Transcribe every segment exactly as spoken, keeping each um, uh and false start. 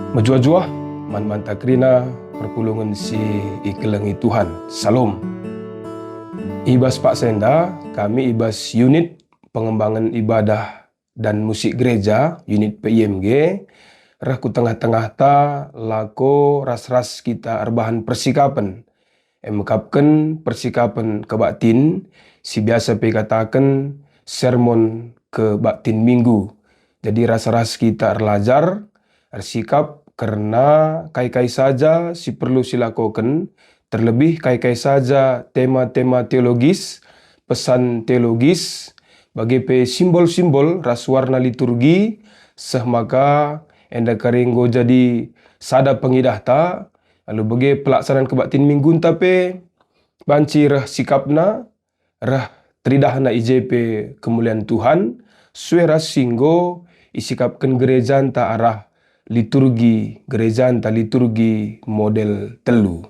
Mejuah-juah man banta kerina perpulungen si ikelengi Tuhan. Salom. I bas paksa enda, kami i bas Unit Pengembangan Ibadah dan Musik Gereja, Unit P I M G, reh ku tengah-tengahta lako ras-ras kita erbahan persikapen, e mekapken persikapen kebaktin, si biasa pe ikataken sermon kebaktin Minggu. Jadi ras-ras kita erlajar, ersikap kerna kai-kai saja si perlu silakoken, terlebih kai-kai saja tema-tema teologis, pesan teologis, bage pe simbol-simbol ras warna liturgi, seh maka enda kari enggo jadi sada pengidahta, alu bage pelaksanaan kebaktin Minggunta pe banci reh sikapna, reh teridahna i je pe kemulian Tuhan, sue ras si enggo isikapken gerejanta arah liturgi gerejanta, liturgi model telu.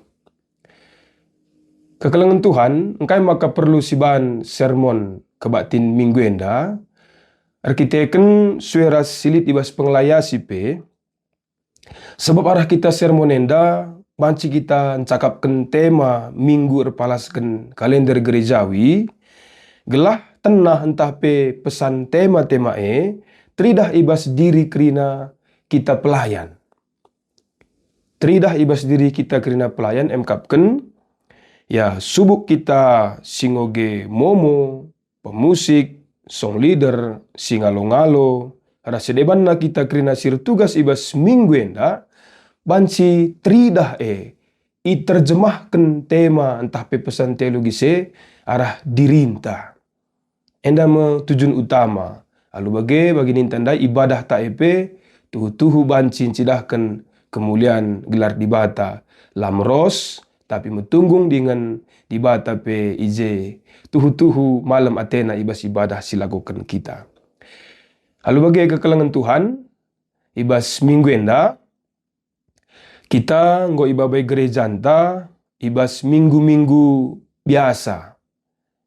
Kekelengen Tuhan, engkai maka perlu sibahan sermon kebaktin Minggu enda? Erkiteken sue ras si lit i bas pengelayasi pe, sebab arah kita sermon enda banci kita ncakapken tema Minggu erpalasken kalender gerejawi, gelah tenah ntah pe pesan tema-tema e teridah i bas diri kerina kita pelayan. Teridah i bas diri kita kerina pelayan e mekapken, ya, subuk kita si ngoge momo, pemusik, song leader, si ngalo-ngalo, ras si debanna kita kerina si ertugas i bas minggu enda, banci teridah e iterjemahken tema ntah pe pesan teologis e arah dirinta. Enda me tujun utama. Alu bage, bagi ninta ndai ibadahta e pe tuhu-tuhu banci ncidahken kemulian gelar Dibata. La meros, tapi metunggung dingen Dibata pe i je tuhu-tuhu malem atena i bas ibadah si lakoken kita. Alu bage kekelengen Tuhan, i bas minggu enda, kita enggo ibabai gerejanta i bas minggu-minggu biasa.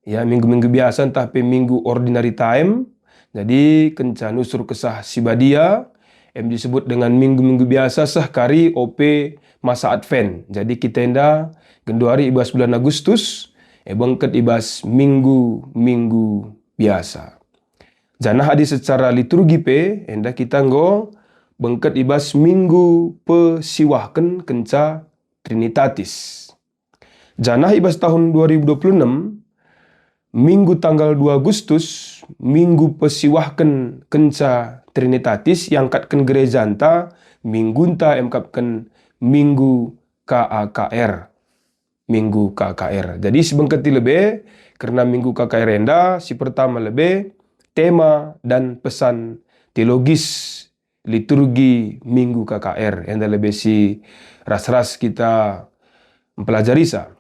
Ya, minggu-minggu biasa ntah pe minggu ordinary time. Jadi, kenca nusur Kesah Si Badia, em disebut dengan minggu-minggu biasa seh kari ope masa Advent. Jadi, kita enda genduari i bas bulan Agustus, e bengket i bas minggu-minggu biasa. Janah adi secara liturgi pe, enda kita enggo bengket i bas minggu pesiwahken kenca Trinitatis. Janah i bas tahun dua ribu dua puluh enam, minggu tanggal dua Agustus, minggu pesiwahken kenca Trinitatis, iangkatken gerejanta minggunta e mekapken minggu K A K R. Minggu K K R. Jadi, sibengketi lebe kerna Minggu K K R enda, si pertama lebe tema dan pesan teologis liturgi Minggu K K R, enda lebe si ras-ras kita mpelajarisa.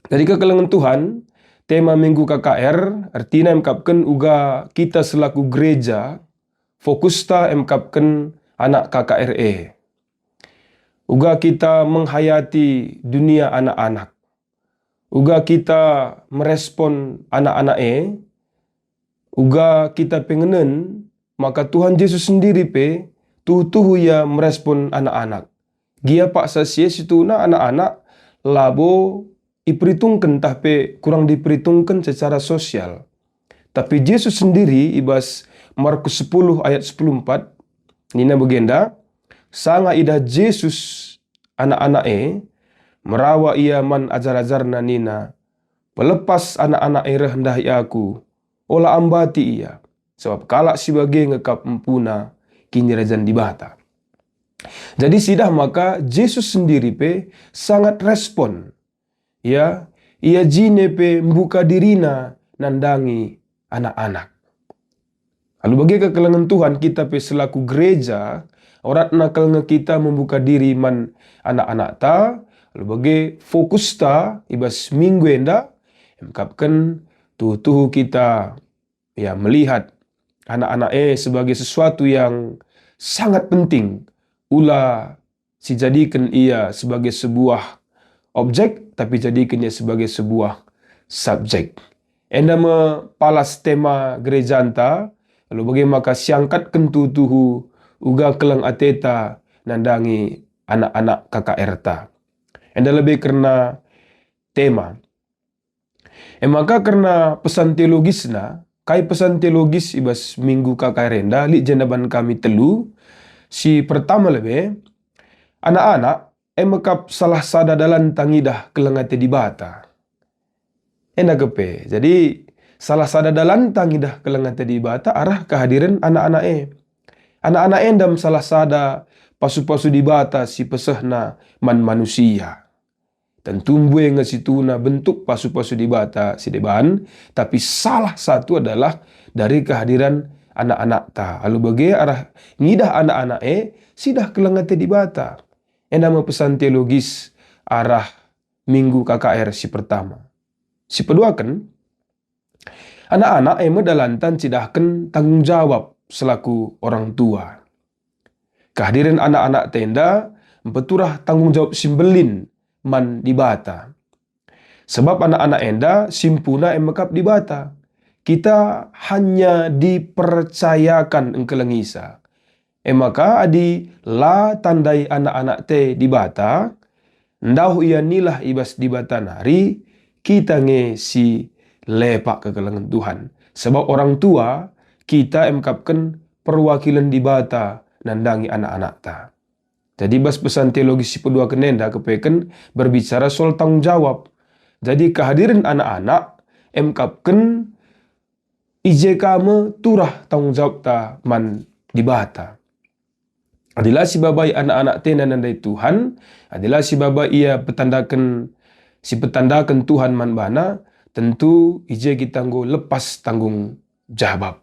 Jadi, kekelengen Tuhan, tema Minggu K K R ertina emkapken uga kita selaku gereja, fokusta emkapken anak K K R e. Uga kita menghayati dunia anak-anak. Uga kita merespon anak-anak e. Uga kita pengenen maka Tuhan Jesus sendiri pe tuhu-tuhu Ia merespon anak-anak. Gia paksa si e situhuna anak-anak labo iperitungken tah pe kurang diperitungken secara sosial. Tapi Jesus sendiri i bas Markus sepuluh ayat sepuluh empat nina bagenda, sanga idah Jesus anak-anak e, merawa Ia man ajar-ajarNa nina, "Pelepas anak-anak e reh ndahi Aku, ola ambati ia, sabap kalak si bage nge kap empuna Kinirajan Dibata." Jadi sidah maka Jesus sendiri pe sangat respon. Ya, ia jine pe mbuka dirina nandangi anak-anak. Alu bage kekelengen Tuhan, kita pe selaku gereja, oratna kal nge kita membuka diri man anak-anakta, alu bage fokusta i bas minggu enda, emkapken tuhu-tuhu kita, ya, melihat anak-anak e sebagai sesuatu yang sangat penting. Ula sijadiken ia sebagai sebuah objek, tapi jadiken ia sebagai sebuah subjek. Enda me palas tema gerejanta, alu bage maka siangkatken tuhu-tuhu uga keleng ateta nandangi anak-anak K K R-ta. Enda lebe kerna tema. E maka kerna pesan teologisna, kai pesan teologis i bas Minggu K K R enda, lit jenda ban kami telu. Si pertama lebe, anak-anak e mekap salah sada dalanta ngidah keleng ate Dibata. Enda kepe. Jadi, salah sada dalanta ngidah keleng ate Dibata arah kehadiren anak-anak e. Anak-anak enda me salah sada pasu-pasu Dibata si pesehna man manusia. Tentu mbue nge situhuna bentuk pasu-pasu Dibata si deban, tapi salah satu adalah dari kehadiran anak-anakta. Alu bage arah ngidah anak-anak e, sidah keleng ate Dibata. Enda me pesan teologis arah Minggu K K R si pertama. Si peduaken, anak-anak e me dalanta ncidahken tanggung jawab selaku orang tua. Kehadiren anak-anak enda mpeturah tanggung jawab si mbelin man Dibata. Sebab anak-anak enda simpuna e mekap Dibata. Kita hanya dipercayakan engkelengisa. E maka adi la tandai anak-anak te Dibata, ndauh ia nilah i bas Dibata nari, kita nge si lepak kekelengen Tuhan. Sebab orang tua, kita emkapken perwakilen Dibata nandangi anak-anakta. Jadi bas pesan teologi si peduaken enda kepeken berbicara soal tanggung jawab. Jadi kehadiren anak-anak emkapken i je ka me turah tanggung jawabta man Dibata. Adila sibabai anak-anak tena nandai Tuhan, adila sibabai ia petandaken, si petandaken Tuhan man bana, tentu i je kita enggo lepas tanggung jawab.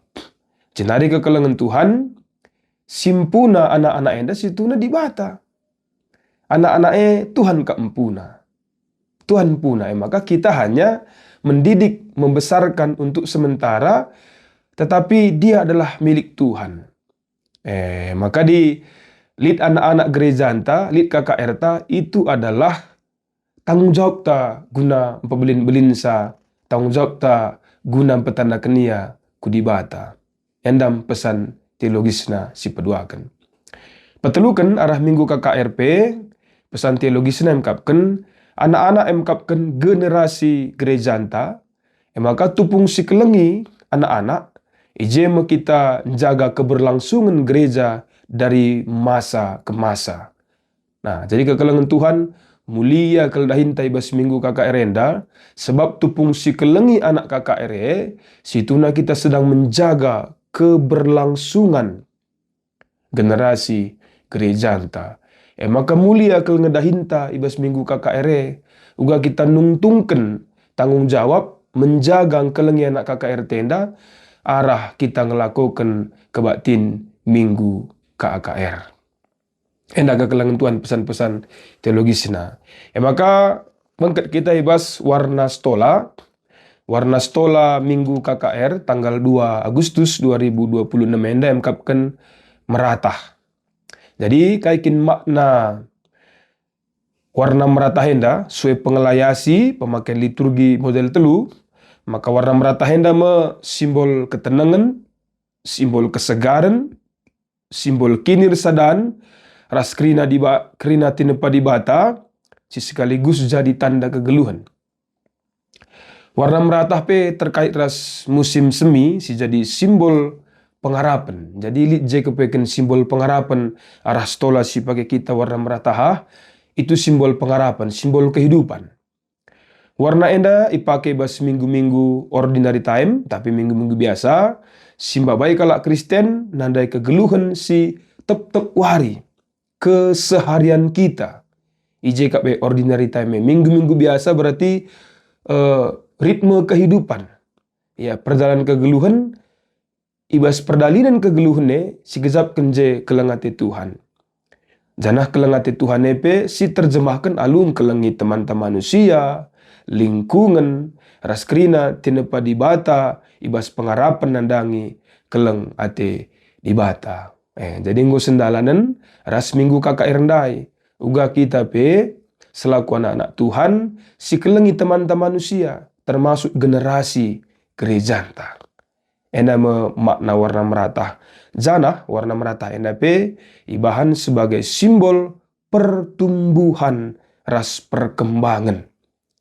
Jenari kekelengen Tuhan, simpuna anak-anak enda situhuna Dibata. Anak-anak e Tuhan kap empuna. Tuhan empuna, e maka kita hanya mendidik, membesarkan untuk sementara, tetapi dia adalah milik Tuhan. E maka di lit anak-anak gerejanta, lit K K R-ta, itu adalah tanggung jawabta guna mpebelin-belinsa, tanggung jawabta guna mpetandaken ia ku Dibata. Enda me pesan teologisna si peduaken. Peteluken arah Minggu K K R pe, pesan teologisna emkapken anak-anak emkapken generasi gerejanta, e maka tupung si kelengi anak-anak, i je me kita njaga keberlangsungan gereja dari masa ke masa. Nah, jadi kekelengen Tuhan, mulia kal dahinta i bas Minggu K K R enda, sebab tupung si kelengi anak K K R e, situhuna kita sedang menjaga keberlangsungan generasi gerejanta. E maka mulia kal nge dahinta i bas Minggu K K R e, uga kita nungtungken tanggung jawab menjaga engkelengi anak K K R te enda arah kita ngelakoken kebaktin Minggu K K R. Enda kekelengen Tuhan pesan-pesan teologisna. E maka, bengket kita i bas warna setola. Warna setola Minggu K K R tanggal dua Agustus dua ribu dua puluh enam enda emkapken meratah. Jadi, kai kin makna warna meratah enda? Sue pengelayasi pemakaian liturgi model telu, maka warna meratah enda me simbol ketenengen, simbol kesegaren, simbol kinirsadan ras kerina diba-, kerina tinepa Dibata, si sekaligus jadi tanda kegeluhen. Warna meratah pe terkait ras musim semi si jadi simbol pengarapen. Jadi lit je kepeken simbol pengarapen arah setola si pake kita warna meratah, itu simbol pengarapen, simbol kehidupan. Warna enda ipake bas minggu-minggu ordinary time, tapi minggu-minggu biasa, si mbabai kalak Kristen nandai kegeluhen si tep-tep wari, keseharian kita. I je kap e ordinary time e, minggu-minggu biasa berarti, eh, ritme kehidupan. Ya, perjalanan kegeluhen, i bas perdalanen kegeluhen e, sigejapken je keleng ate Tuhan. Janah keleng ate Tuhan e pe siterjemahken alu engkelengi temanta manusia, lingkungen, ras kerina tinepa Dibata i bas pengarapen nandangi keleng ate Dibata. Eh, jadi enggo sendalanen ras Minggu K K R ndai. Uga kita pe, selaku anak-anak Tuhan, sikelengi temanta manusia, termasuk generasi gerejanta. Enda me makna warna meratah. Janah warna meratah enda pe ibahan sebagai simbol pertumbuhan ras perkembangan.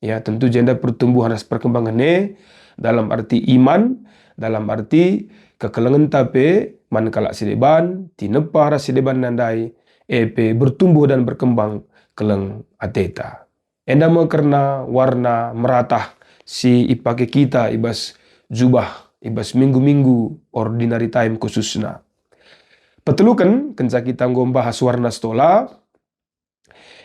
Ya, tentu jenda pertumbuhan ras perkembangan e dalam arti iman, dalam arti kekelengenta pe man kalak si deban, tinepa ras si deban ndai, e pe bertumbuh dan berkembang keleng ateta. Enda me kerna warna meratah si ipake kita i bas jubah, i bas minggu-minggu ordinary time khususna. Peteluken, kenca kita enggo mbahas warna setola,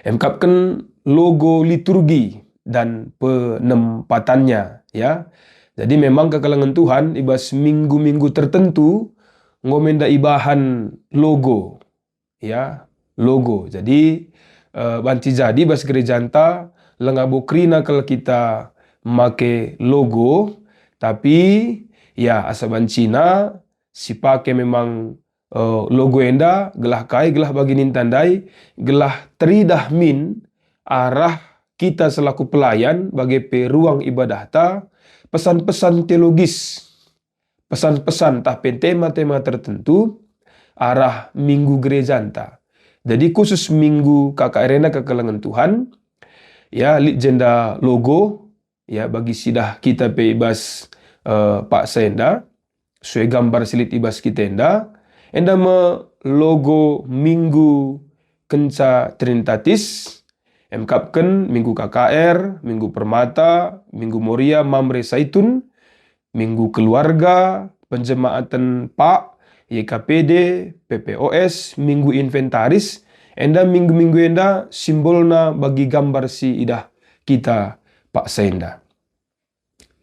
emkapken logo liturgi dan penempatannya, ya. Jadi memang kekelengen Tuhan i bas minggu-minggu tertentu enggo menda ibahan logo, ya, logo. Jadi, eh, banci jadi bas gerejanta langa bo kerina kal kita make logo, tapi, ya, asa bancina sipake memang, eh, logo enda gelah kai, gelah bagi ninta ndai, gelah teridah min arah kita selaku pelayan bage pe ruang ibadahta, pesan-pesan teologis, pesan-pesan tah pe tema-tema tertentu arah minggu gerejanta. Jadi khusus minggu K K R enda kekelengen Tuhan, ya, lit jenda logo, ya, bagi sidah kita pe i bas, eh, paksa enda, sue gambar si lit i bas kita enda, enda me logo minggu kenca Trinitatis, emkapken minggu K K R, minggu Permata, minggu Moria, Mamre, Saitun, minggu keluarga, penjemaaten pak, Y K P D, P P O S, minggu inventaris, enda minggu-minggu enda simbolna bagi gambar si idah kita paksa enda.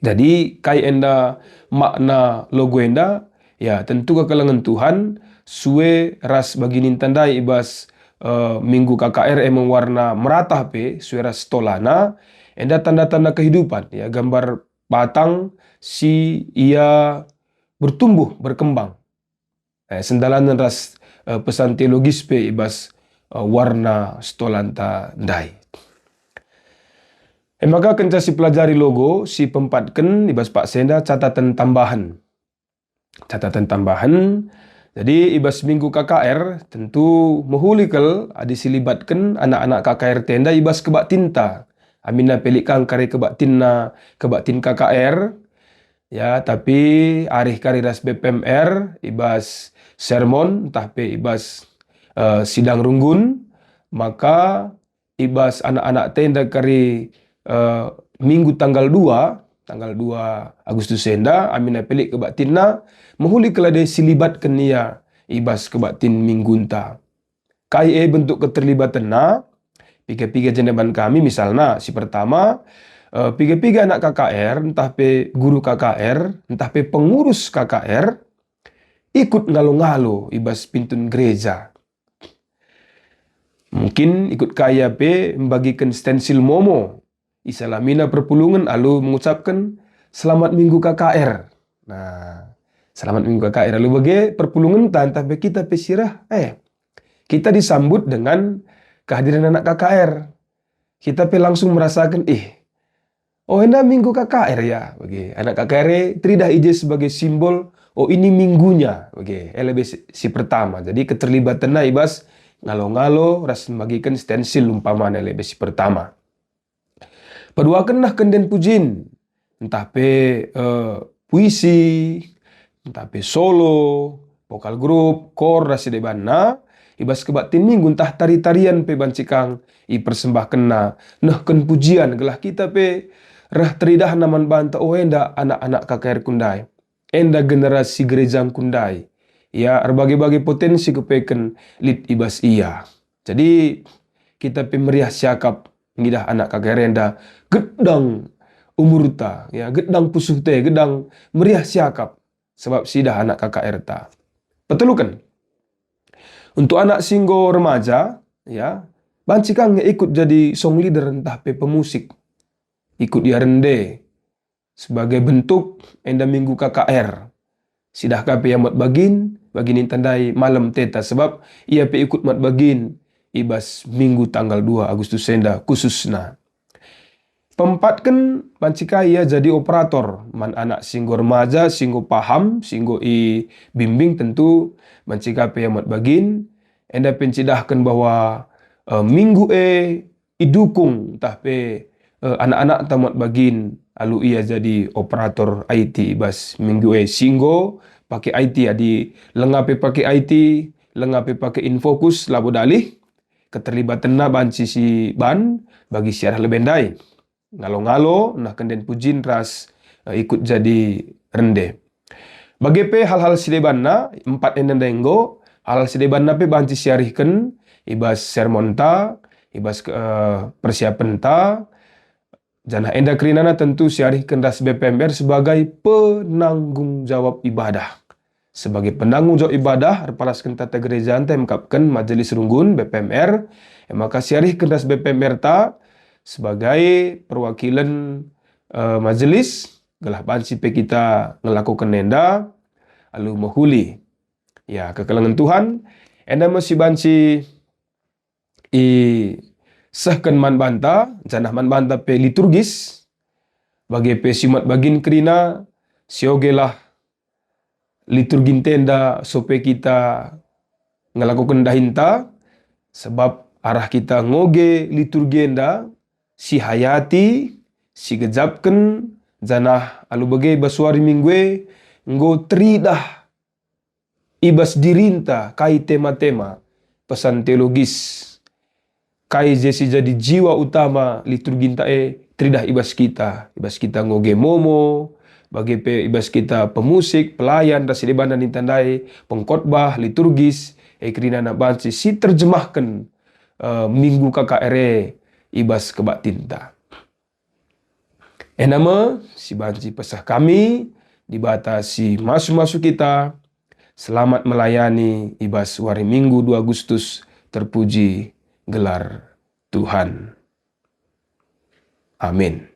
Jadi, kai enda makna logo enda? Ya, tentu kekelengen Tuhan, sue ras bagi ninta ndai i bas, eh, minggu K K R e me warna meratah pe, sue ras setolana, enda tanda-tanda kehidupan, ya, gambar batang si ia bertumbuh, berkembang. Eh, sendalanen ras, eh, pesan teologis pe i bas, eh, warna setolanta ndai. E maka kenca sipelajari logo, sipempatken i bas paksa enda catatan tambahen. Catatan tambahen, jadi i bas minggu K K R, tentu mehuli kal adi silibatken anak-anak K K R ta enda i bas kebaktinta. Aminna pe lit kang kari kebaktinna, kebaktin K K R, ya, tapi arih kari ras B P M R, i bas sermon, ntah pe i bas, eh, sidang runggun, maka i bas anak-anak ta enda kari, eh, minggu tanggal dua, tanggal dua Agustus enda, aminna pe lit kebaktinna, mehuli kal adi silibatken ia i bas kebaktin minggunta. Kai e bentuk keterlibatenna? Piga-piga jenda man kami, misalna, si pertama, eh, piga-piga anak K K R, ntah pe guru K K R, ntah pe pengurus K K R, ikut ngalo-ngalo i bas pintun gereja. Mungkin ikut ka ia pe mbagiken stensil momo, isalamina perpulungen alu mengucapken, "Selamat Minggu K K R." Nah, selamat Minggu K K R alu bage perpulungenta ntah pe kita pe si reh, eh, kita disambut dengan kehadiran anak K K R. Kita pe langsung merasaken, "Ih, oh, enda Minggu K K R ya," bage. Anak K K R e teridah i je sebagai simbol, "Oh, ini minggunya," bage. E lebe si, si pertama. Jadi keterlibatanna i bas ngalo-ngalo ras mbagiken stensil umpamana lebe si pertama. Peduaken nehken den pujin, ntah pe, eh, puisi, ntah pe solo, vokal grup, kor, ras si debanna, i bas kebaktin minggu ntah tari-tarian pe banci kang ipersembahkenna, nehken pujian gelah kita pe reh teridahna man banta, "Oh, enda anak-anak K K R ku ndai, enda generasi gerejangku ndai." Ya, erbage-bage potensi kupeken lit i bas ia. Jadi, kita pe meriah siakap ngidah anak K K R enda gedang umurta, ya, gedang pusuhta, gedang meriah siakap sebab siidah anak K K R ta. Peteluken, untuk anak si enggo remaja, ya, banci kang nge ikut jadi song leader ntah pe pemusik, ikut ia rende sebagai bentuk enda Minggu K K R. Siidah ka pe ia mat bagin, bagin ninta ndai malem teta, sebab ia pe ikut mat bagin i bas Minggu tanggal dua Agustus enda khususna. Peempatken, banci ka ia jadi operator man anak si enggo remaja, si enggo paham, si enggo ibimbing tentu banci ka pe ia muat bagin, enda pe ncidahken bahwa, eh, minggu e idukung ntah pe, eh, anak-anakta muat bagin alu ia jadi operator I T i bas minggu e, si enggo pake I T. Adi langa pe pake I T, langa pe pake Infokus, labo dalih, keterlibatenna banci siban bagi si arah lebe ndai. Ngalo-ngalo, nah kenden pujin ras, eh, ikut jadi rende. Bage pe hal-hal si debanna, empat enda ndai enggo, hal-hal si debanna pe banci siarihken i bas sermonta, i bas ke-, eh, persiapenta, janah enda kerinana tentu siarihken ras B P M R sebagai penanggung jawab ibadah. Sebagai penanggung jawab ibadah, erpalasken tata gerejanta, emkapken majelis runggun B P M R, e maka siarihken ras B P M R ta sebagai perwakilen, eh, majelis, gelah banci pe kita ngelakoken enda alu mehuli. Ya, kekelengen Tuhan, enda me si banci isehken man banta, janah man banta pe liturgis, bage pe si muat bagin kerina, siogelah liturginta enda sope kita ngelakoken dahinta, sebab arah kita ngoge liturgi enda, sihayati, sigejapken, janah alu bage bas wari Minggu e enggo teridah i bas dirinta kai tema-tema pesan teologis, kai je si jadi jiwa utama liturginta e teridah i bas kita, i bas kita ngoge momo, bage pe i bas kita pemusik, pelayan, ras si debanna ninta ndai, pengkhotbah, liturgis, e kerinana banci siterjemahken, eh, Minggu K K R e i bas kebaktinta. Enda me si banci peseh kami, Dibata si masu-masu kita, selamat melayani i bas wari Minggu dua Agustus, terpuji gelar Tuhan. Amin.